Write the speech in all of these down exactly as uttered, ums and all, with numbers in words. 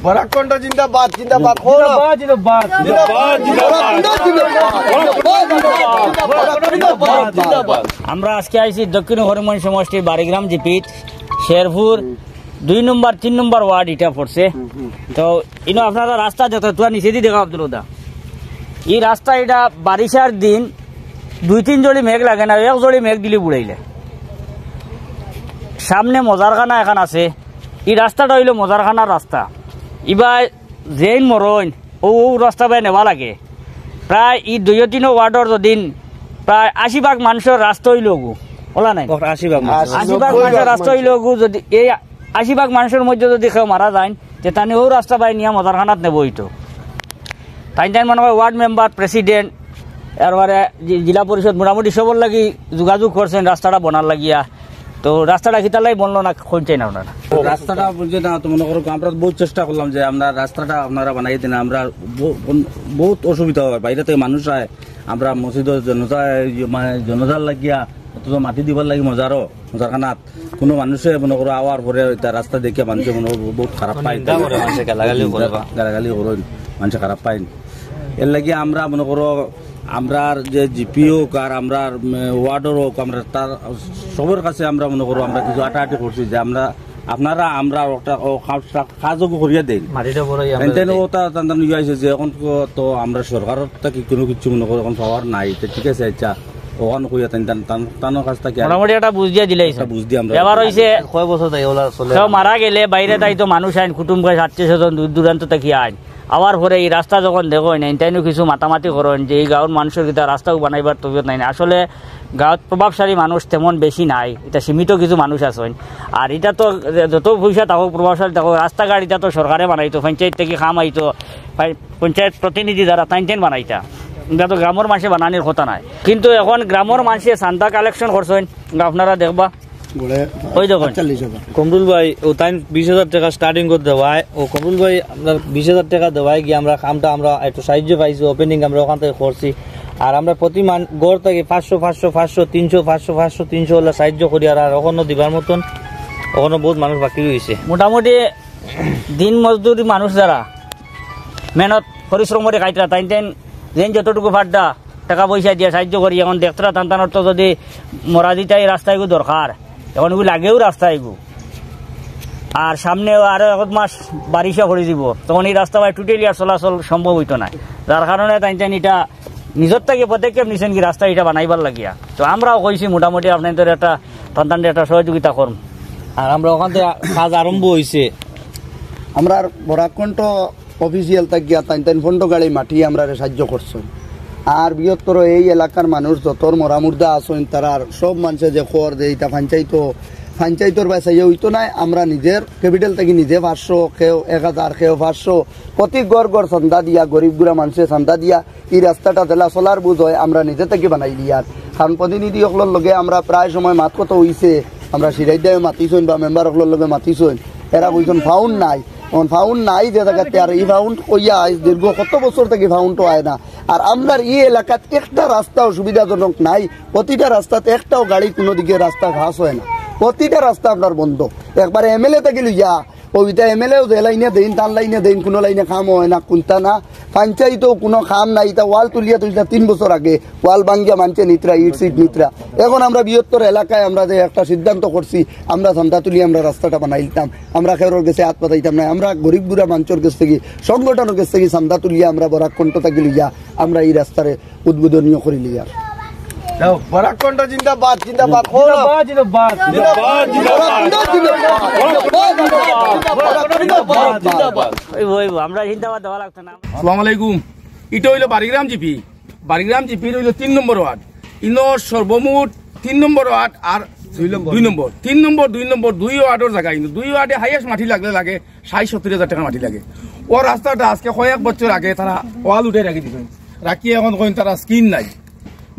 বরাক কণ্ঠ জিন্দাবাদ, জিন্দাবাদ। জিন্দাবাদ, জিন্দাবাদ। বরাক কণ্ঠ জিন্দাবাদ। জিন্দাবাদ, জিন্দাবাদ। বরাক কণ্ঠ জিন্দাবাদ। আমরা আজকে আইছি দক্ষিণ হরিমোহন সমষ্টির বাড়িগ্রাম জিপিত, শেরপুর দুই নম্বর, তিন নম্বর ওয়ার্ড ইটা পড়ছে। তো ইনো আপনারা রাস্তা যত তুয়া নিচেদি দেখা আব্দুল দা, এই রাস্তা ইটা বারিশার দিন দুই তিন জড়ি মেঘ লাগে না, এক জড়ি মেঘ দিলে বুড়াইলে। সামনে মজারখানা এখান আছে, এই রাস্তাটা অইলো মজারখানার রাস্তা। ইবায় যেইন মরইন, ও, ও রাস্তা বায় নেওয়া লাগে। প্রায় ই দুইও তিনও ওয়ার্ডর যদিন প্রায় আশি ভাগ মানষর রাস্তা অইলো অগু, ওলা নাই? ও, আশি ভাগ মানুষ। আশি ভাগ মানষর রাস্তা অইলো অগু। যদি এই আশি ভাগ মানষর মধ্যে যদি কেউ মারা যাইন, তে তানে ও রাস্তা বায় নিয়া মজারখানাত নেবো অইতো। তাইন তাইন মনে হয় ওয়ার্ড মেম্বার, প্রেসিডেন্ট, এরপরে জি-, জেলা পরিষদ মোটামুটি সবর লাগি যোগাযোগ করছেন রাস্তাটা বনার লাগিয়া। তো রাস্তাটা কিতার লাগি বনলো না, কইন চাইন আপনারা? রাস্তাটা বুঝে না তো মনে করো, আমরা বহুত চেষ্টা করলাম যে আমরা রাস্তাটা আপনারা বানাই দিন, আমরা ব-, বন-, বহুত অসুবিধা হয়, বাইরে থেকে মানুষ আয়, আমরা মসজিদর জনতা, মানে জনতার লাগিয়া অথচ মাটি দিবার লাগি মজারও, মজারখানাত কোনো মানুষে মনে করো আওয়ার পরে ইটা রাস্তা দেখিয়া মানুষে মনে করো বহুত খারাপ পায়। নিন্দা করে, মানুষে গালাগালিও করে বা। গালাগালি করে, মানুষে খারাপ পায়। এর লাগি আমরা মনে করো আমরার যে জিপি হোক আর আমরার, উম, ওয়ার্ডর হোক, আমরা তার সবর কাছে আমরা মনে করো আমরা কিছু আটাআটি করছি যে আমরা, আপনারা আমরা একটা, ও, কাজ, কাজও করিয়া দেন। মাটিটা বড় ইয়া আমরা এনতেন দেই। ওটা তান তান ইয়ে আইছে যে এখন তো, তো আমরা সরকারর থাকি কোনো কিছু মনে করো এখন পাওয়ার নাই, তো ঠিক আছে, আচ্ছা, ওখান কইয়া তান তান তান তানোর কাছ থাকি আর মোটামুটি একটা বুঝ দিয়া দিলাইছে। একটা বুঝ দিয়া আমরা এবার অইছে কয় বছর তাই ওলা চলে। কেউ মারা গেলে বাইরে তাই তো মানুষ আইন, কুটুম গাছ আত্মীয় স্বজন দূর দূরান্ত থাকি আইন। আওয়ার পরে এই রাস্তা যখন দেখইন, তাইনও কিছু মাতামাতি করইন যে এই গাঁওর মানুষর কিতা রাস্তাও বানাইবার তবিয়ত নাই। আসলে গাঁওত প্রভাবশালী মানুষ তেমন বেশি নাই, ইটা সীমিত কিছু মানুষ আছইন। আর ইটা তো যত পয়সা থাকুক, প্রভাবশালী থাকুক, রাস্তাঘাট ইটা তো সরকারে বানাইতো, পঞ্চায়েত থাকি কাম আইতো, পঞ্চায়েত প্রতিনিধি যারা তাইন তাইন বানাইতা, ইটা তো গ্রামর মানষে বানানির কথা নায়। কিন্তু এখন গ্রামর মানষে চান্দা কালেকশন করছইন, আপনারা দেখবা। ওই দেখুন। আটচল্লিশ হাজার। কমরুল ভাই, ও তাইন বিশ হাজার টেকা starting করি দেওয়ায়, ও কমরুল ভাই, আমরা বিশ হাজার টেকা দেওয়ায় গিয়া আমরা কামটা আমরা একটু সাহায্য পাইছি, opening আমরা ওখান থাকি করছি। আর আমরা প্রতি মান-, ঘর থাকি পাঁচশো, পাঁচশো, পাঁচশো, তিনশো, পাঁচশো, পাঁচশো, তিনশো ওলা সাহায্য করি, আর, আর অখনো দিবার মতন, অখনো বহুত মানুষ বাকি রইছে। মোটামুটি দিন মজদুরি মানুষ যারা মেহনত পরিশ্রম করি খাইতরা, তাইন তাইন যেইন যতটুকু পারতা টেকা পয়সা দিয়া সাহায্য করি। এখন দেখতরা তান তানর তো যদি মরা দিতাই রাস্তায় দরকার, এখন এগু লাগেও রাস্তায় এগু। আর সামনে আরো এক মাস বারিশা পড়ি দিব, তখন এই রাস্তা বায় totally আর চলাচল সম্ভব অইতো নায়। যার কারণে তাইন তাইন ইটা নিজর থাকি পদক্ষেপ নিছেন কি রাস্তা ইটা বানাইবার লাগিয়া। তো আমরাও কইছি মোটামুটি আপনাইন্তরে একটা তান তানরে একটা সহযোগিতা করমু। আর আমরা ওখান থাকি কাজ আরম্ভ অইছে। আমরার বরাক কণ্ঠ official থাকিয়া তাইন তাইন পনরো গাড়ি মাটি আমরারে সাহায্য করছইন। আর বৃহত্তর এই এলাকার মানুষ যতর মরা মুর্দা আছইন, তারার সব মানষে যে খবর দেয়, ইটা পঞ্চায়েত, পঞ্চায়েতর বায় চাইয়া অইতো নায়। আমরা নিজর capital থাকি নিজে পাঁচশো, কেউ এক হাজার, কেউ পাঁচশো, প্রতি ঘর ঘর চান্দা দিয়া, গরিব গুড়া মানষে চান্দা দিয়া ই রাস্তাটা যেলা চলার বুঝ অয়, আমরা নিজে থাকি বানাইলিয়ার। কারণ প্রতিনিধি অকলর লগে আমরা প্রায় সময় মাত কথা অইছে, আমরা সিরাইদায় মাতিছইন বা মেম্বার অকলর লগে মাতিছইন, এরা কইছইন ফাউন্ড নাই। এখন ফাউন্ড নাই যে জাগাতে, আর ই ফাউন্ড কইয়া আইজ দীর্ঘ কত বছর থাকি ফাউন্ড তো আয় না। আর আমরার ই এলাকাত একটা রাস্তাও সুবিধাজনক নাই, প্রতিটা রাস্তাত একটাও গাড়ি কোনো দিকে রাস্তা পাস অয় না, প্রতিটা রাস্তা আমরার বন্ধ। একবারে এমএলএ থাকি লইয়া ও ইটা এমএলএও যে লাইনে দেইন, তার লাইনে দেইন, কোনো লাইনে কাম অয় না, কুন্তা না। পঞ্চায়েতও কোনো কাম নাই, ইটা ওয়াল তুলিয়া তুলতা তিন বছর আগে, ওয়াল ভাঙ্গিয়া মানষে নিতরা, ইট সিট নিতরা। এখন আমরা বৃহত্তর এলাকায় আমরা যে একটা সিদ্ধান্ত করছি, আমরা চান্দা তুলি আমরা রাস্তাটা বানাইলিতাম, আমরা কেউর গেছে আত পাতাইতাম না, আমরা গরিব গুড়া মানষর গেছ থাকি, সংগঠনর গেছ থাকি চান্দা তুলিয়া আমরা বরাক কণ্ঠ থাকি লইয়া আমরা ই রাস্তারে উদ্বোধনীয় করিলিয়ার। বরাক কণ্ঠ জিন্দাবাদ, জিন্দাবাদ। জিন্দাবাদ, জিন্দাবাদ। বরাক কণ্ঠ জিন্দাবাদ। জিন্দাবাদ, জিন্দাবাদ। ওই, ওই, আমরা জিন্দাবাদ দেওয়া লাগতো না। আসসালামু আলাইকুম। ইটা অইলো বাড়িগ্রাম জিপি। বাড়িগ্রাম জিপির অইলো তিন নম্বর ওয়ার্ড। ইনো সর্বমোট তিন নম্বর ওয়ার্ড আর দুই নম্বর। দুই নম্বর, তিন নম্বর, দুই নম্বর, দুই ওয়ার্ডর জাগা। কিন্তু দুই ওয়ার্ডে highest মাটি লাগলে লাগে ষাইট সত্তইর হাজার টেকার মাটি লাগে। ও রাস্তাটা আজকে কয়েক বছর আগে তারা ওয়াল উঠাই রাখি দিছইন, রাখিয়া এখন কইন তারা স্কিন নাই,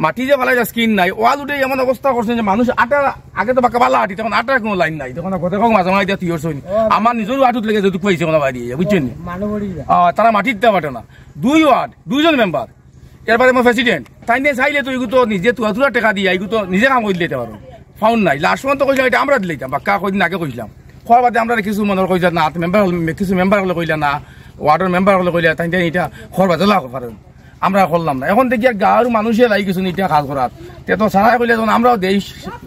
মাটি যে ফালাইতা স্কিন নাই, ওয়াল উঠাই এমন অবস্থা করছইন যে মানুষ আটা, আগে তো বাক্কা বালা আটি, তখন আটার কোনো লাইন নাই, তখন আর কথা কম মাঝে মাঝে দিয়া তুই করছইন। আমার নিজরও আটুত লেগে যেটুক পাইছে কোনো বাড়ি, বুঝছইন নি? আহ, তারা মাটি দিতা পারে না। দুই ওয়ার্ড, দুইজন মেম্বার, এরপরে আমার প্রেসিডেন্ট, তাইন তাইন চাইলে তো ইগু তো নিজে থুড়া থুড়া টেকা দিয়া ইগু তো নিজে কাম করি দিতে পারো। ফাউন্ড নাই, লাস্ট পর্যন্ত কইলাম ইটা আমরা দিলাইতাম, বাক্কা কয়দিন আগে কইলাম। কওয়ার বাদে আমরা কিছু মনে করি যে না, মেম্বার, কিছু মেম্বার অকলে কইলা না, ওয়ার্ডর মেম্বার অকলে কইলা, তাইন তাইন ইটা করবা, যেলা পারইন, আমরা করলাম না। এখন দেখি আর গাঁওর মানুষে লাগি গেছইন ইটা কাজ করাত। তে তো সারাই কইলা, যখন আমরাও দেই,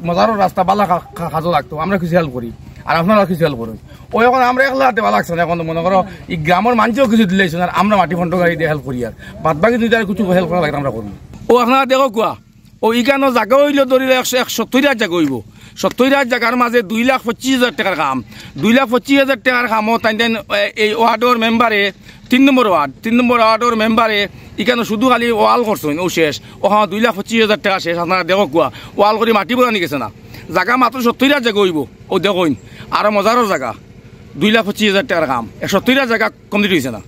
মজারও রাস্তা, বালা কা-, কা-, কাজও লাগতো, আমরা কিছু হেল্প করি, আর আপনারা কিছু হেল্প করইন। ও এখন আমরা একলা হাতে বালা লাগছে না, এখন তো মনে করো, এই গ্রামর মানুষেও কিছু দিলাইছইন, আর আমরা মাটি ফন্ড গাড়ি দিয়া হেল্প করি, আর বাদ বাকি যদি আর কিছু হেল্প করা লাগে, আমরা করমু। ও আপনারা দেখউক্কা, ও ইখানো জাগা অইলো ধরিলে একশো, এক সত্তইর হাত জাগা অইবো। সত্তইর হাত জাগার মাঝে দুই লাখ পঁচিশ হাজার টেকার কাম। দুই লাখ পঁচিশ হাজার টেকার কামো তাইন তাইন, এ, এই ওয়ার্ডর মেম্বারে, তিন নম্বর ওয়ার্ড, তিন নম্বর ওয়ার্ডর মেম্বারে ইখানো শুধু খালি ওয়াল করছইন, ও শেষ। ও হ্যাঁ, দুই লাখ পঁচিশ হাজার টেকা শেষ, আপনারা দেখউক্কা। ওয়াল করি মাটি বুড়ানি গেছে না। জাগা মাত্র সত্তইর হাত জাগা অইবো, ও দেখইন। আরো মজারও জাগা, দুই লাখ পঁচিশ হাজার টেকার কাম, এক সত্তইর হাত জাগা কমপ্লিট অইছে না।